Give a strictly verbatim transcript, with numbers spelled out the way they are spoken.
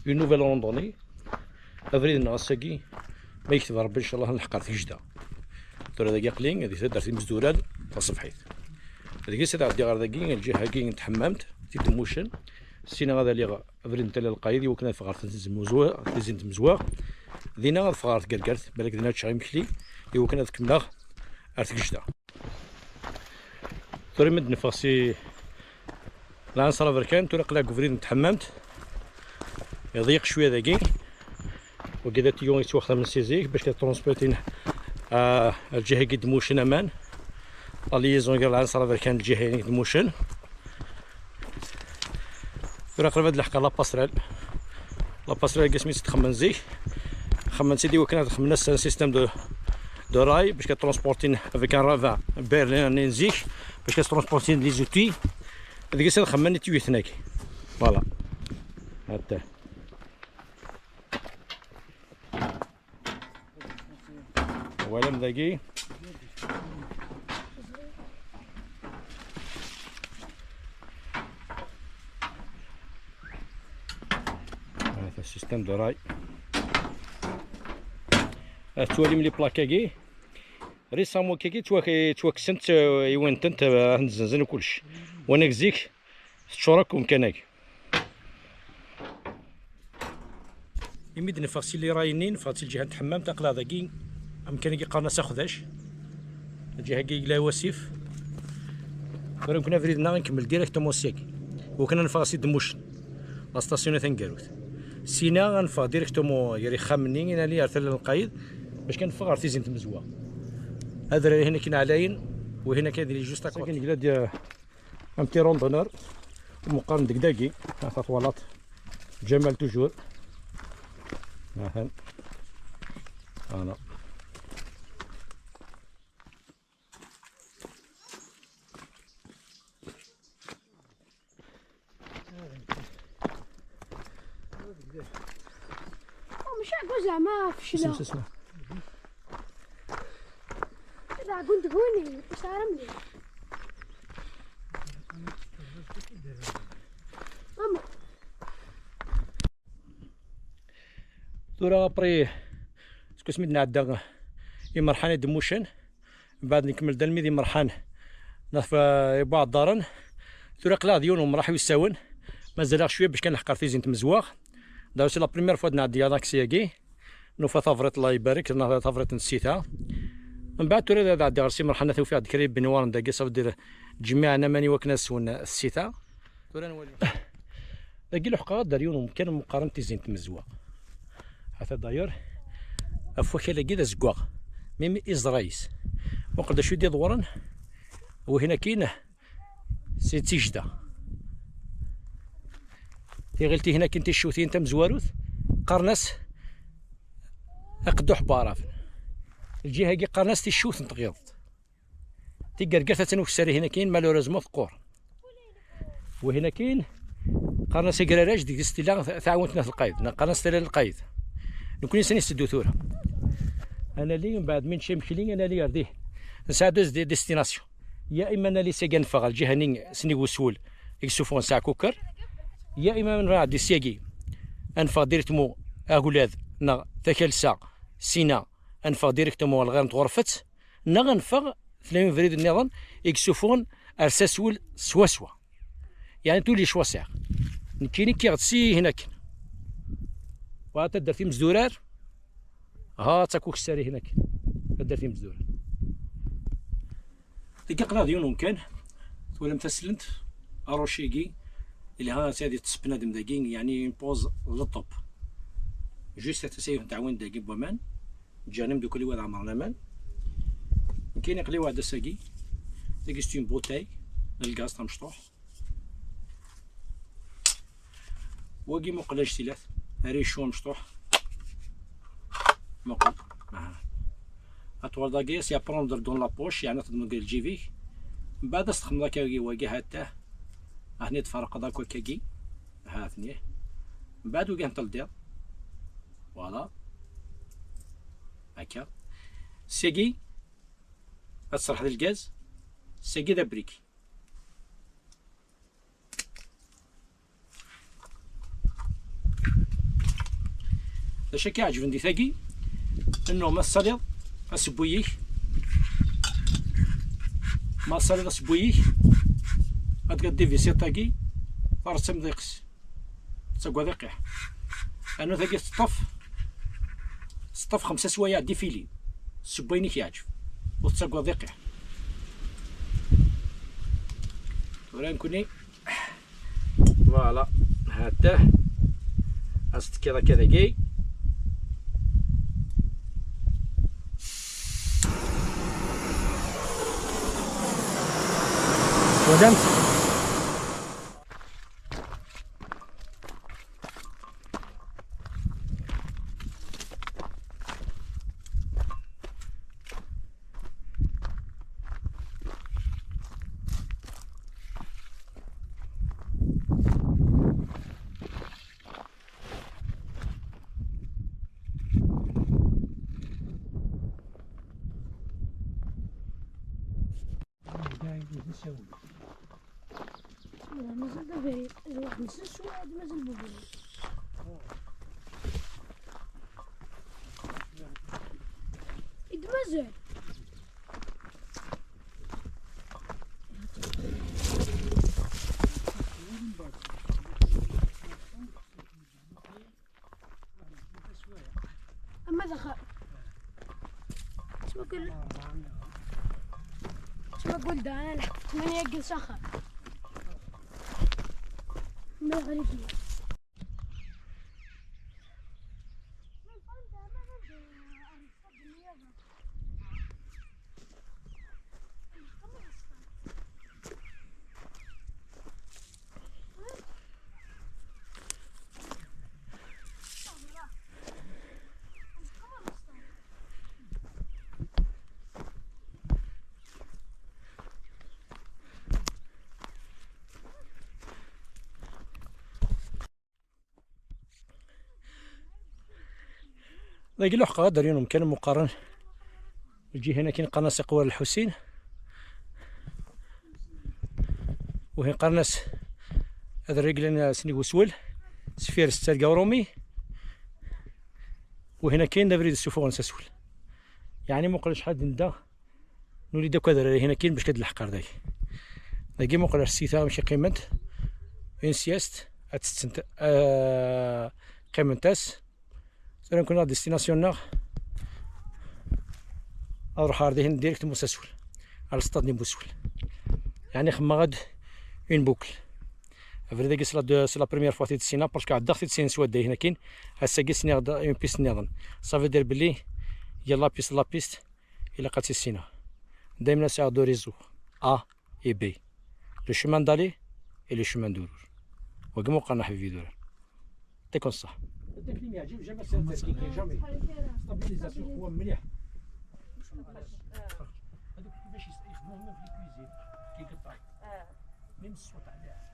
Une nouvelle randonnée. Abrid-nneɣ ass-agi, ma yekteb Rebbi, ncallah, ad nleḥq ar Tgejda. Tura dagi aql-i di taddart Imezduran taṣebḥit. Deg-s ad ɛeddiɣ ɣer dagi, lǧiha-agi n tḥemmamt, Tizi n Tmucen. Syin ad aliɣ abrid n Tala Lqayed, iwakken ad ffɣeɣ ɣer Tizi n Tmezwa-, Tizi n Tmezwa. Dinna ad ffɣeɣ ɣer Tgergert, balak dinna ad ččeɣ imekli, iwakken ad kemmleɣ ar Tgejda. Tura mi d-neffeɣ si Lɛinṣer Aberkan, tura aql-aɣ deg ubrid n tḥemmamt. Iḍeyyeq cwiya dagi. Wagi d atiyu yettwaxdamen si zik bac ad transportin, ah, lǧiha-agi d Mucen aman. La liaison gar Lɛinṣer Aberkan lǧiha-agi d Mucen. Tura qrib ad leḥqeɣ la passerelle. La passerelle-agi asmi tt-xemmen zik. Xemmen-tt-id iwakken ad xemmen ass-a un système de, de rail, parce que transporter avec un ravin berlin n zik, parce que transporter les outils. Deg-s ad xemmen i tuyuten-agi. Voilà. Hatta. Walam dagi. Hada système de rail. Ad twalim les plaques-agi. Récemment kagi ttwak-, ttwakksent, eh, iwantent, eh, ad zenzen kullec. Wanag zik, teččur akk umkan-agi. Imi d-neffeɣ si les rails-nni, neffeɣ si lǧiha n tḥemmamt, aql-aɣ dagi, amkan-agi qqaren-as Axdac. Lǧiha-agi yella wasif. Tura nekni abrid-nneɣ nkemmel directement syagi. Wakken ad neffeɣ si Dmucen. La station taneggarut. Syin ad neffeɣ directement gar ixxamen-nni, ad nali ar Tala n Lqayed, bac kan neffeɣ ɣer Tizi n Tmezwa. Adrar-ihin akin ɛlayen, wihin akin ad yili juste à côté. Akin yella d-, Un petit randonneur. Meqqar deg dagi, ha twalaḍ. Ǧamal toujours. Ahan. Voilà. Oh, مش عقو زعما فشلة. اسمع، اسمع. إذا كنت هوني، مش عارف مني. أما. Tura après, skud mi d-nɛedda Imerḥan i Dmucen, mbeɛd nkemmel-d almi d Imerḥan n At Ibuɛeddaren. Tura aql-aɣ d yiwen umraḥ wis sawen, mazal-aɣ cwiya bac kan nleḥq ɣer Tizi n Tmezwa. D'ailleurs c'est la première fois d-nɛeddi aḍaksi-agi. Nufa tabriṭ, Allah ibarek, neɣ tabriṭ n tsita. Mbeɛd tura ad ɛeddiɣ ɣer Si Merḥan, ad ufiɣ-d kra n yibenwaren dagi, ça veut dire ttjemmiɛen aman i wakken ad swen tsita. Tura nwali. Dagi leḥqeɣ-d ar yiwen umkan meqqaren Tizi n Tmezwa. Ata d'ailleurs, ɣef wakal-agi d azeggaɣ, même iẓra-is. Muqel d acu i d-iḍewren, wihin akkin, Si Tijda. Tiɣilt-ihin akken ticcewtin tamezwarut, qqaren-as Aqedduḥ n Waɛraben. Lǧiha-agi qqaren-as ticcewt n tɣiḍt. Tigergert attan ukessar-ihin akin, malheureusement teqqur. Wihin akin, qqaren-as agraraj, deg-s tella taɛawint n At Lqayeḍ, neɣ qqaren-as Tala n Lqayeḍ. Nekkni s-, netteddu tura. Ad nali, mbeɛd mi nečča imekli, ad nali ar dihin. Nesɛa deux destinations. Ya ima ad nali seg ad neffeɣ ɣer lǧiha-nni, sennig usul i yessufɣen Saɛkuker, ya ima ad nɛeddi syagi, ad neffeɣ directement Agulad neɣ Takalsa, syin ad neffeɣ directement ɣer lɣir n Tɣerfet, neɣ ad neffeɣ, tella yiwen ubrid nniḍen i yessufɣen ar Saswel swaswa. Yeɛni tous les choix sɛiɣ. Nekkini kkiɣ-d si hin akken. Wa taddart Imezdurar. Ha, d takukessar-ihin akken. Taddart Imezdurar. Deg aql-aɣ d yiwen umkan. Twalam taslent, aruc-agi, ilha ad yeṭṭes bnadem dagi, yeɛni une pause le top. Juste ad tasa yiwet n tɛawint dagi n waman. Ǧǧan imdukal-iw ad ɛemren aman. Nekkini aql-i weɛd ass-agi. Tagi c'est une bouteille n lgaz tamecṭuḥt. Wagi muqel anect-ilat, ara yeccu amecṭuḥ. Muqel. Aha. Ad twaliḍ dagi, c'est à prendre dans la poche, yeɛni ad teddmeḍ deg lǧib-ik. Mbeɛd ad s-txedmeḍ akka wagi, wagi hatta. Ahni tferqeḍ akk akkagi. Ha-ten-i. Mbeɛd wagi ad teldiḍ. Voilà. Akka. Sagi, ad tserḥeḍ lgaz. Sagi d abriki. D acu i k-iɛeǧben di tagi? Annuɣ ma tessaliḍ asewwi-ik, ma tessaliḍ asewwi-ik, ad tgad divisiṭ-agi, terreḍ-tt am ddeqs. Tettagad iqiḥ. Rnu tagi teṭṭef, teṭṭef xemsa swayeɛ d ifili. Seww ayen i k-iɛǧeb. Ur tettagad iqiḥ. Tura nekkni, voilà, ha-t-ah. Ad s-tekkiḍ akka dagi. Twalamt? Mazal d abrid, d waḥed-nsen ccwiya, d mazal d abrid. I d-mazal? Ama d axxam. Ttwagul, ttwagul da, ana lḥeqq tmanya n s axxam. Ma ɣribi. Dagi luḥqeɣ ad d-rrin umkan muqqaren. Lǧiha-nni akin qqaren-as Iqwar Lḥusin. Wihin qqaren-as ad rreglen asnig uswel, sfir setta deg Uṛumi. Wihin akin d abrid ssufuɣen s aswel. Yeɛni muqel acḥal d-nedda. Nuli-d akk adrar-ihin akkin bac ad d-leḥqer dagi. Dagi muqel ar ssita amek i qqiment. Une sieste, ad tettent, ah, qqiment-as. Tura nekkni destination-nneɣ ad ruḥeɣ ar dihin direct n Musaswel, ar le stade n Musaswel. Yeɛni xemmeɣ-d une boucle. Abrid-agi c'est la de-, c'est la première fois t-id-ssina, parce que ɛeddaɣ-t-id sin swadda-ihin akkin. Ass-agi sniɣ-d une piste nniḍen. Ça veut dire belli yal la piste, la piste, ilaq ad tt-issineɣ. Daymen ad sɛiɣ deux réseaux, A et B. Le chemin d'aller et le chemin de retour. Wagi ma qqaren aḥbibi d urar. Ṭikkun ṣṣeḥ. Anta akken yeɛǧib, jamais c'est un terki, jamais. Stabilisation, qwam mliḥ. Hadauk kifac yexdem même في la cuisine, كي يقطع. Même الصوت عليه.